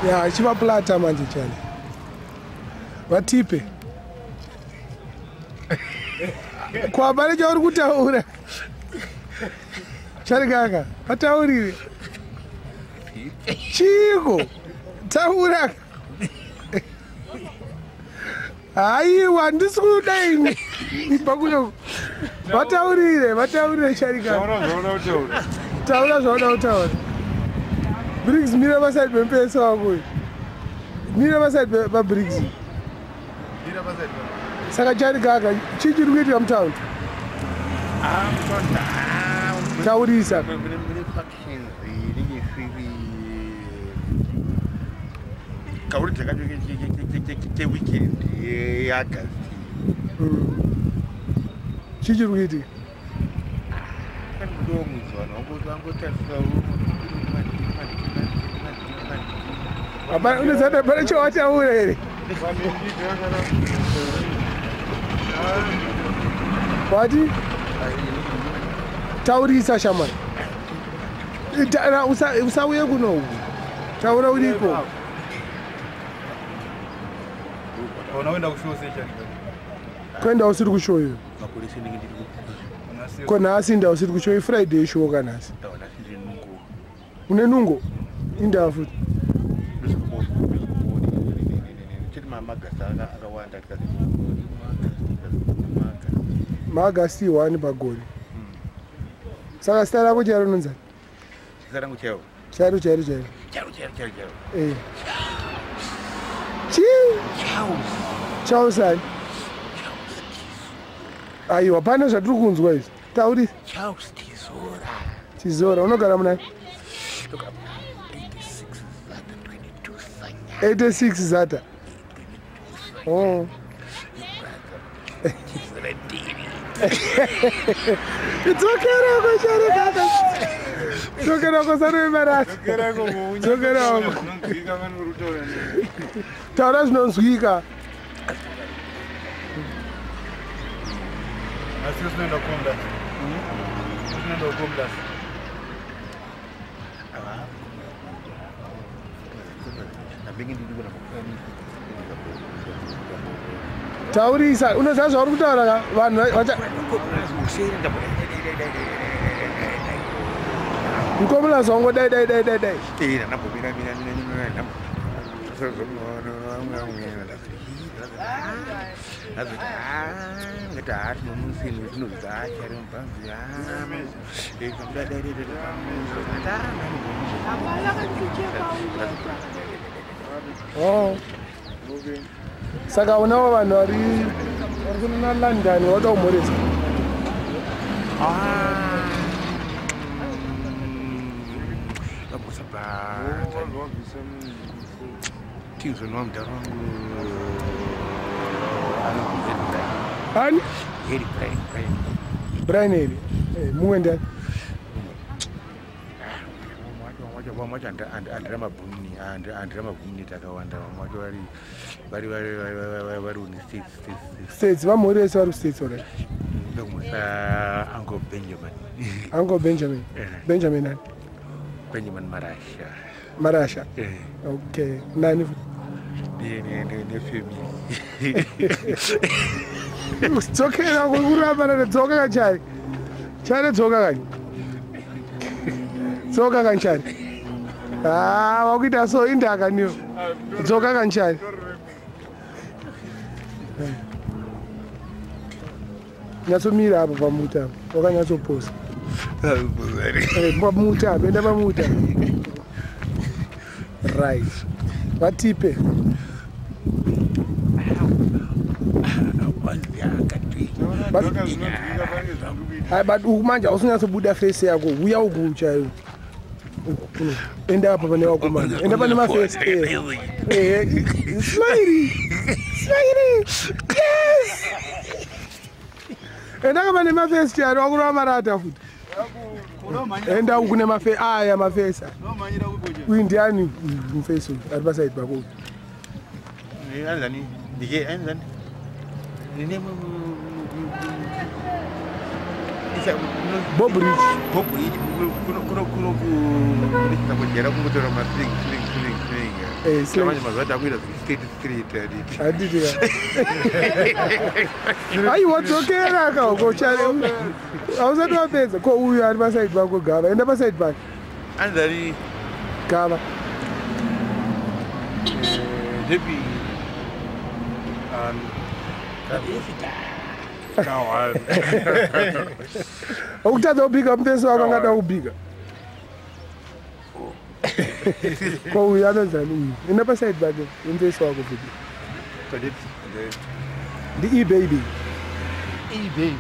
Ya, chivaplata manje chale. Vatipe. Kwabale chauri kutaura. Charikaka, vataurire. Chiko. Taura. Aiwa, ndisi kudai. Pakuno. Vataurire, vataurire Charikaka. Taura zvaunoda kutaura. Briggs mira paside pemupesa wako uyu. Mira paside paBriggs. Mira paside. Saka Charikaka, chii chiri kuitika mutaundi? Taurisa. Kauri dzakacho cheweekend yeAugust. Chii chiri kuitika? Unozati pane chawataura here? Wati? Taurisa shamwari. Usauye kuno uku. Taura uriko. Kuenda usiri kushow iyo. Ko nhasi inda usiri kushow, iFriday show kanhasi. Une nungo? Inda futi. Maagasti 1 pagore. Saka zita rako chairo rinonzani? Zita rangu chairo. Chairo chairo chairo. Chairo chairo chairo chairo. Eh. Chii? Charles. Charles ani? Charles Tizora. Aiwa, pane zvatiri kunzwa izvi. Taurisa. Charles Tizora. Tizora, unogara munani? 86 Zata 22 Sanya. 86 Zata. Oh. Dzokera uko Charikaka. Dzokera uko saruemarasa. Dzokera uko. Taura zvinonzwika. Taurisa, unoziva zvauri kutaura ka vanhu vacha Mukomana zvangu dai dai dai dai dai. Oh. Saka unawo vanhu vari kuna London vauda kumhoresa. Ani? Brian Eri. Mumwe ndiani? States, vamhoresa vari kuStates alright. Uncle Benjamin. Uncle Benjamin. Benjamin nani? Benjamin Marasha. Marasha? Okay. Nani? Nefamily. Dzokera kuramba dzoka kachari. Chari dzoka kani. Dzoka kanchari. Ah, wakuita so indaka niyo. Dzoka kanchari. Nyatsomira apa pamuti apa. Wakanyatsoposa. Pamuti apa, enda pamuti apa. Right. Vatipe. But manje hausinyatsobuda face yako. Uya uku chaiwo. Enda apa pane vakomana. Enda pane mafesi. Smiley. Smiley. Yes. Enda pane mafesi chaiwo wakurova marata futi. Enda uku nemafesi. Aya mafesi. Uyu ndiani mufesi uyu ari pasaidi pako uyu? Bob Rich. Bob Rich. Kuno kuno kuno kungotora maswing swing swing swing. Manje mazuva takuita 33 aditi. Handiti aiwa, dzokera ka hausati wapedza. Ko uyu ari pasaidi pako, Gava, enda pasaidi pake. Anzari. Gava. Depi Kawan. Ukutadza kubika mufesi wako angada kubika. Ko uyu anonzani uyu? Enda pasaidi pake, mufesi wako futi. Ndi E-baby. E-baby.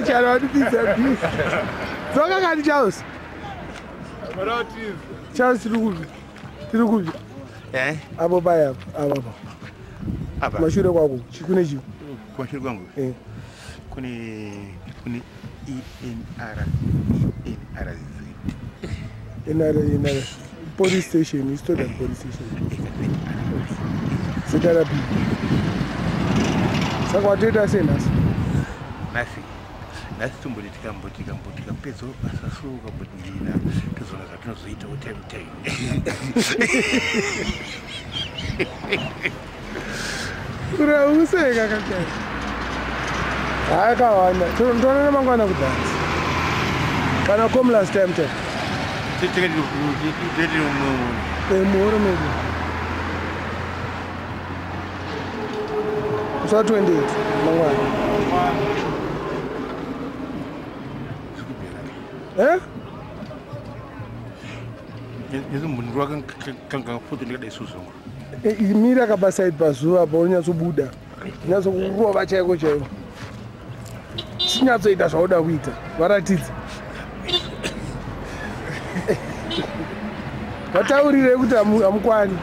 Charo watipidza bisi. Dzoka kani, Charles. Charles, tiri kupi? Tiri kupi? Eh? Apo paya apo, apo. Apa. Mashure kwako kune chii? Kumashure kwangu Eh. kune ENR ENRZ. NR NR police station, istodan police station. ZRP. Saka watoita sei nhasi? Nhasi tomboti tikamboti tikamboti tikapedzawo basa, so ukamboti ndina tozoona zvatinozoitawo time time. Urauseka kakati. Hayi, kawanda. Toonana mangwana kudhansi. Kana come last time time. Tiri Muhoro medu. Musi wa 28 mangwana. Eh? Nezimbundirwa kangafoto ndikadai suzongo. Mira kapasaidi pazuva apa, unyatsobuda. Unyatsokurova chaiko chaiko. Chinyatsoita zvauda kuita. Varatidze. Vataurire kuti hamukwani.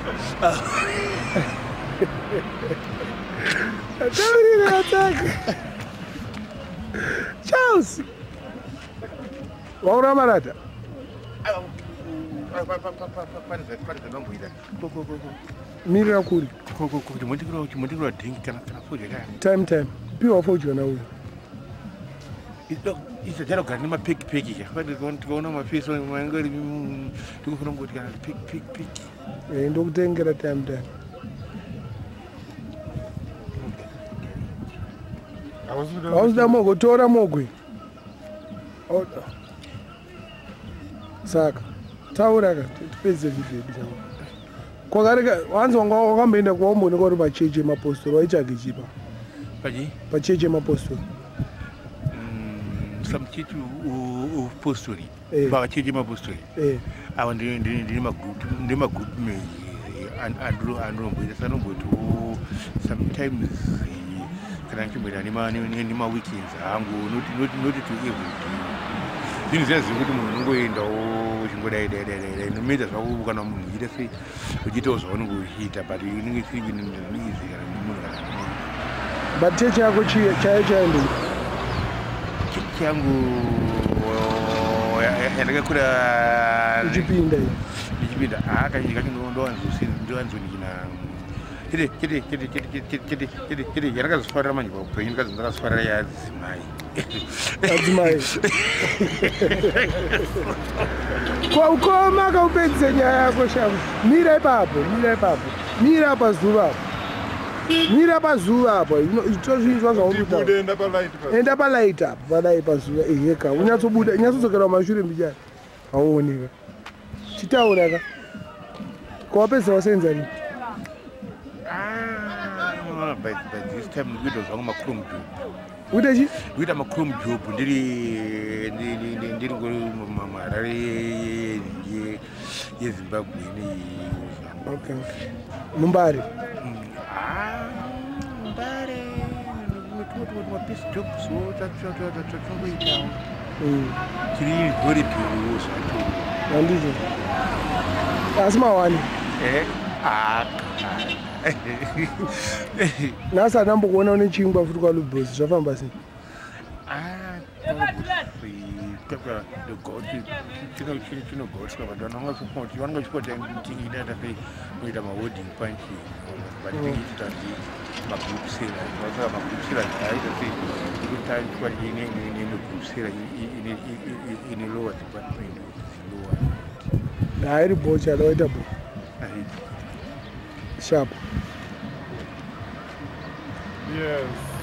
Vataurire vataka. Charles. Waura marata. Pane Mirira kuri. Chimondikirwa drink kana fodya kana. Time time. Piwa fodya nauyo. Isajara kugara nemapeki peki tikaona mafesi mangori tikufanira kungoti kana peki peki peki. Eh, ndokutengera time time. Hausi mogwe, tora mogwe. Saka taura ka, tipedze vhidhiyo yedu changu. Kwakareka wanzi wanga wakamboenda kwaumbooneka uri pachechi yemapostori, waitsvage chipa? Pachi? Pachechi yemapostori. Some church of postori. Eh. Pavachechi emapostori. Eh. Ava ndine magroup andinomboita sanomboitiwo sometimes kana ndichimboita nemaweekends hangu, not to every day. Zvinhu zviya zviri kuti munhu unongoendawo uchingodai dai dai dai dai, nomoita zvako kana munhu uchiita sei, uchiitawo zvaunenge uchiita, but inenge isiri easy kana munhu kana But chechi yako chaiyo chaiyo ndei? Chechi yangu yandakakura uchipinda iyi. Ndichipinda, haa, kazhinji kacho ndowanzonikina chete chete chete chete chete chete chete chete. Yandakazofarira manje paupenyu, ndakazofarira yadzimai. Adzimai kwaukoma kaupedzise nyaya yako shamu. Mira ipapo, mira ipapo, mira pazuva apo, mira pazuva apo, tozvinzwa zvauri. Enda palight. Enda palight apo, padai pazuva. Eheka, unyatsobuda, unyatsodzokera kumashure mbichana, hauoneka. Chitaura ka, kwawapedzisa wasenza rini? By this time ndikuita zvangu macrom job. Uite chi? Ndikuita macrom job, ndiri ngori muHarare yeZimbabwe inei zvangu. Okay, muMbare? Mbare mapiece jobs tatingoitawo. Tiri very bhiwo zvacho. Handizvo, asi mawani. Eh. Nhasi handambokuona une chingwa futi kwaLubhosi, zvafamba sei? Chinogoswa, but vanonga chipota tingidata sei kuita mawelding punch, but tingichita magroup seller. Saka magroup seller aita sei ekuti ine group seller ine lower department. Hairi bo chada waita bo. Sharp. Yes.